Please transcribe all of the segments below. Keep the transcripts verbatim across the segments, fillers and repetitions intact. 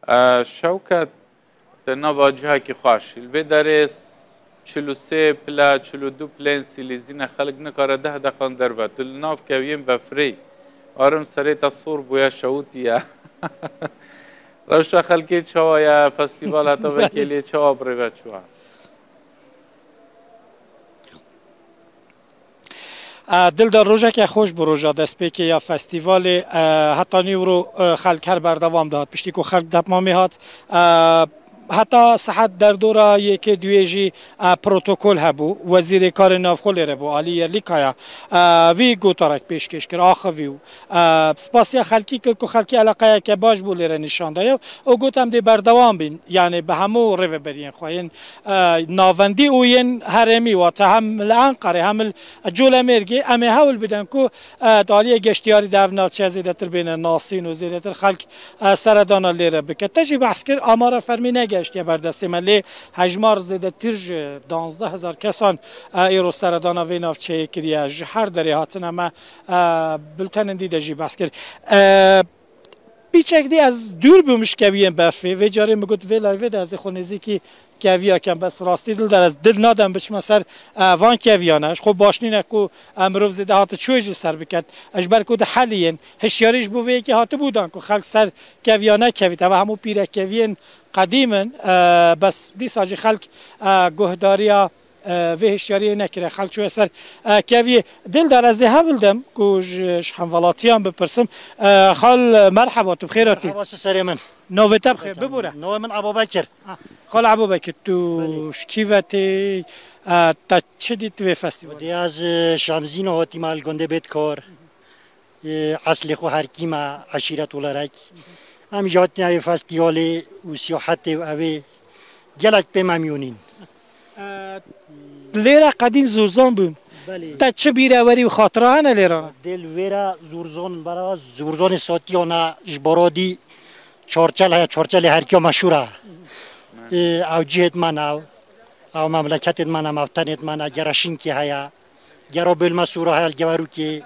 E, Şewket, te nava cihekî xweş. Li vê derê s-, çil û sê pile, çil û du pilên sîlîzîne, xelk nikare deh deqan derve. Tu li nav keviyên vefirê. Arim serê te sor bûye, şewitiye. Rewşa xelkê çawa ye? Festîval heta vekê lê çawa bi rê ve çûye? E, Dildar, rojeke xweş bû roja destpêkê ya festîvalê. E, heta nîvro, e, xelk her berdewam dihat. Piştî ku xelk depmamê hat, e, heta sihet derdora yekê duyê jî, e, protokol hebû. Wezîrê Karê Navxwe lêre bû, Alî Yerlîkaya, e, vî gotarek pêşkêş kir, axivî û, e, spasiya xelkî kir ku xelkî eleqeyeke baş bû lêre nîşan daye û got, em dê berdewam bîn, yanî bi hemû rêveberiyên xwe yên e, navendî û yên herêmî, wate hem li Enqerê hem li Colemêrgê, em ê hewl bidin ku, e, di aliyê geştiyarî de ev navçeya zêdetir bêne nasîn û zêdetir xelk, e, seredana lêre bike. Te jî behs kir, amara fermî negeştiye ber destê me, lê hejmar zêdetir ji danzdeh hezar kesan, e, îro seredana vê navçeyê kiriye. Ji her derê hatine me, e, biltenên dî de jî behs kir. E, Pîçek dî ez dûr bûm ji keviyên befê. Vê carê min got, vê layvê de ez ê xwe nêzîkî keviya kem. Bes rastî, Dildar, ez dil nadem biçime ser, e, van keviyan. Ji xwe baş nîne ku, e, mirov zêde hatiçûyê jî ser biket. E, ji ber ku diheliyên, hişyarî ji bo vê yekê hatibû dan ku xelk ser keviya nekevît. Ev hemû pîrekeviyên qedîm in. E, bes dîsa jî xelk, e, guhdariya e, vê hişyariyê nekire. Xelk çûye ser, e, keviyê. Dildar, ez ê hewl dem ku ji, ji hemvelatiyan bipirsim. E, xal, merheba, tu bi xêr hatî. Merheba, si serê min. Navê te bi xêr, bibûre. Navê min Ebubekir. Ha, xal Ebubekir, tu Belê. Ji kî ve tê, e, te çi dît vê festîvalê? Xwedê ez, e, Şemzîn hatîme li gundê Bêtkar. E, eslê xwe herkî me eşîret olarak. Em jî hatine vê festîvalê û siyahetê û evê gelek pê memnûn in. E, lêre qedîm zorzan bûn. Belê. Te çi bîrewerî û xatira hene lêra? Dê li vêre zorzan, bera zorzanê satiya ne ji baradî çarçel heye, çarçelê herkiya meşhûr e. E, ew cihêt me ne, ew memleketêt me ne, mevtenêt me ne, gere şinkê heye. Gera bölme sûra hel geverûkê,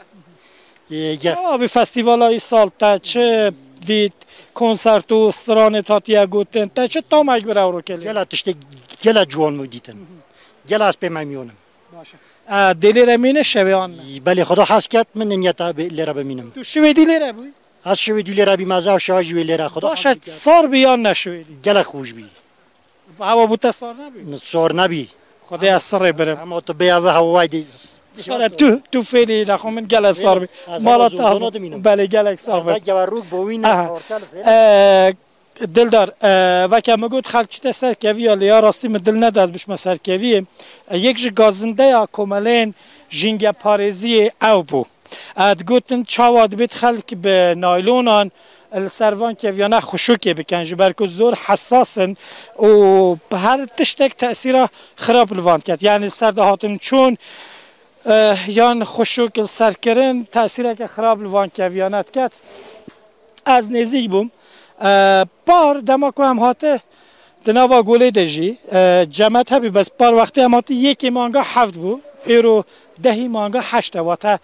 e, ge- Çawa bi festîvala îsal te çi dît? Konsert û stranê hatiye gotin. Te çi tamek bi rewrokê lê? Gela tiştê gela ciwan min dîtin. Gela ez pê memnûn im. Baş e. E, dê lê re mîne şevê an ne? Belê, Xweda hez ket, min niyeta lê re bimînim. Tu şivê dî lê re bûyî? Ez şivê dî lê re bîm, ez ev şeva jî wê lê re. Xweda Baş e, hez ket. Sar bî yan ne şivê dî? Gelek xweş bî. Hewa bû te sar nebî? Sar nebî. Xwedê ez sirrê birim. Ama tu bê ev hewa dî. Xwedê tu, tu fêlî lexo min gele sar bî. Mala te. Belê, gelek sar bî. Geverûk bo wî ne. Aha. Çarçel fêlî. E, Dildar, e, veke min got xelk çite serkevî ya lê ya rastî min dil neda ez biçme serkeviyê. E, yek ji gazindeya komeleyên jîngeparêziyê ew bû. E, digotin çawa dibêt xelk bi naylonan li ser van keviyana xuşûkê bikin, ji ber ku zor hesas in û bi her tiştek tesîra xirab li van diket. Yanî li ser de hatin çûn, e, yan xuşûk li ser kirin tesîreke xirab li van keviyana diket. Ez nêzîk bûm. E, par dema ku em hate, Di nava golê de jî, e, cemet hebî, bes par wextê em hatin yekê manga heft bû, êro dehî manga heşt e, wate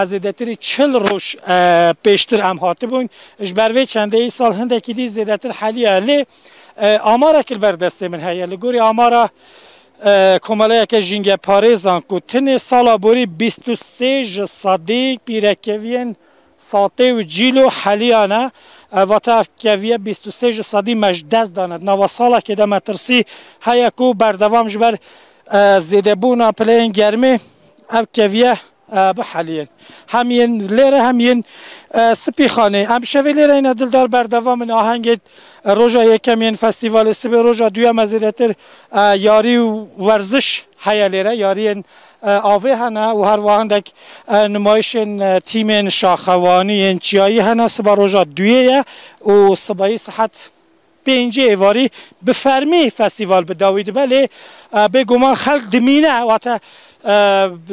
ez zêdetirî çil roj, e, pêştir em hatibûn. Ji ber vê çendê îsal hindekî dî zêdetir heliye. Lê, e, amarek li ber destê min heye. Li gorî amara, e, Komeleyeke Jîngeparêzan ku tinê sala borî bîst û sê ji sedî pîrekeviyên Satê û Cîlo heliya ne. E, vate ev keviye bîst û sê ji sedî me ji dest dane. Di nava salekê de metirsî heye ku berdewam ji ber, e, zêdebûna pileyên germê ev keviye, e, biheliyên. Hem yên lêre hem yên, e, Spîxanê. Em şevê lêre yine Dildar berdewam in ahengê, e, roja yekem yên festîvalê, sibê roja duyem e zêdetir, e, yarî û werziş heye lêre. Yariyên e, avê hene û her wiha hindek, e, numayişên, e, tîmên şaxewanî yên çiyayî hene. Siba roja duyê ye û sibayî saet pêncê êvarî bi fermî festîval bi dawî dibe. Lê, e, bêguman xelk dimîne, wate, e,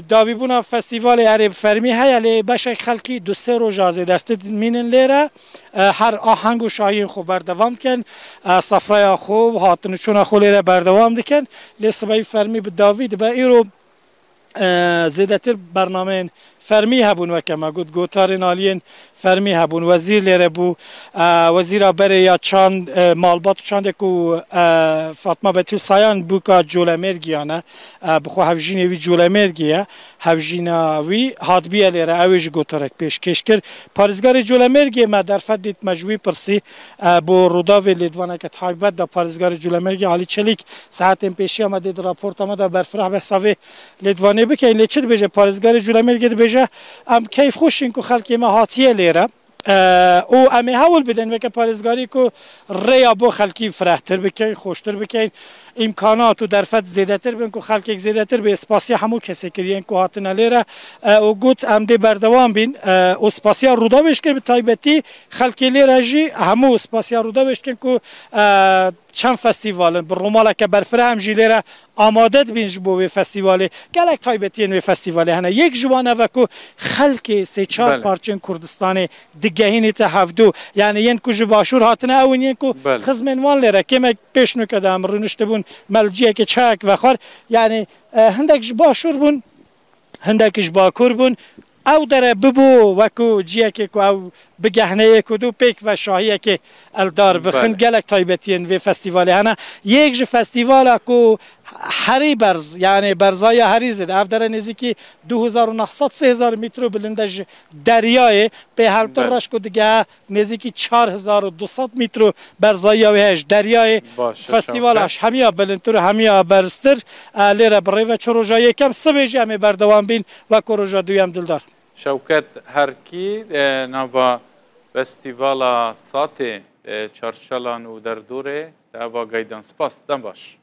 dawîbûna festîvalê erê bi fermî heye, lê beşek xelkî du sê roja zêdetir dimînin lêre. E, her aheng û şahiyên xwe berdewam dikin. E, sefreya xwe û hatin û çûna xwe lêre berdewam dikin. Lê sibayî fermî bi dawî dibe. Îro e, zêdetir bernameyên fermî hebûn, weke me got, gotarên aliyên fermî hebûn. Wezîr lêre bû, e, wezîra berê ya çand, e, malbat û çandê ku, e, Fatma Betûl Sayan bûka Colemêrgiyan e, e, bi xwe hevjînê wî Colemêrgê ye, hevjîna wî hatbiye lêre, ew ê ji gotarek pêşkêş kir. Parêzgarê Colemêrgê me derfet dît, me ji wî pirsî, e, bo Rûdawê lêdvaneke taybet da parêzgarê Colemêrgê Alî Çelîk. Saetên pêşiya me dê di raporta me de berfireh behsa vê lêdvanê bikeyin. Lê çi dibêje parêzgarê Colemêrgê? Dibêje, em keyfxweş in ku xelkê me hatiye lêre. E, û em ê hewl bidin weke parêzgarî ku rêya bo xelkî firehtir bikeyin, xweştir bikeyin, îmkanat û derfet zêdetir bin ku xelkek zêdetir bê. Spasiya hemû kesê kir yên ku hatine lêre, e, û got, em dê berdewam bin, e, û spasiya Rûdawê jî kir, bi taybetî xelkê lêre jî hemû spasiya Rûdawê jî dikin ku, e, çend festîval in, bi rûmaleke berfireh em jî lêre amade dibin ji bo wê festîvalê. Gelek taybetiyên wê festîvalê hene. Yek ji wan ev e ku xelkê sê çar Belê. parçên Kurdistanê digehînîte hevdû. Yani yên ku ji başûr hatine, ew in yên ku Belê. xizmên wan lêre. Kêmek pêşnûke de em rûniştibûn, me li ciyekê çayek vexwar. Yani, e, hindek ji başûr bûn, hindek ji bakur bûn. Ew dere bibû wekû ciyekê ku ew bigehneyê ku dû pêk ve şahiyekê eldar bixin. Belê. Gelek taybetiyên vê festîvalê hene. Yek ji festîvala ku herî berz, yani berzaya herî zêde, ev dere nêzîkî du hezar û neh sed, sê hezar metro bilind e ji deryayê, pê heltir Belê. reş ku digehe nêzîkî çar hezar û du sed metro berzayiya wê heye ji deryayê. Baş e, Festîvala şawke. Hemiya bilindtir û hemiya berztir. E, lêre bi rê ve çi roja yekem sibê jî em ê berdewam bin wek ku roja duyem, Dildar. Şewket Herkî, e, nava Festîvala Satê, e, Çarşalan û derdorê te eva geydan. Spas, dem baş.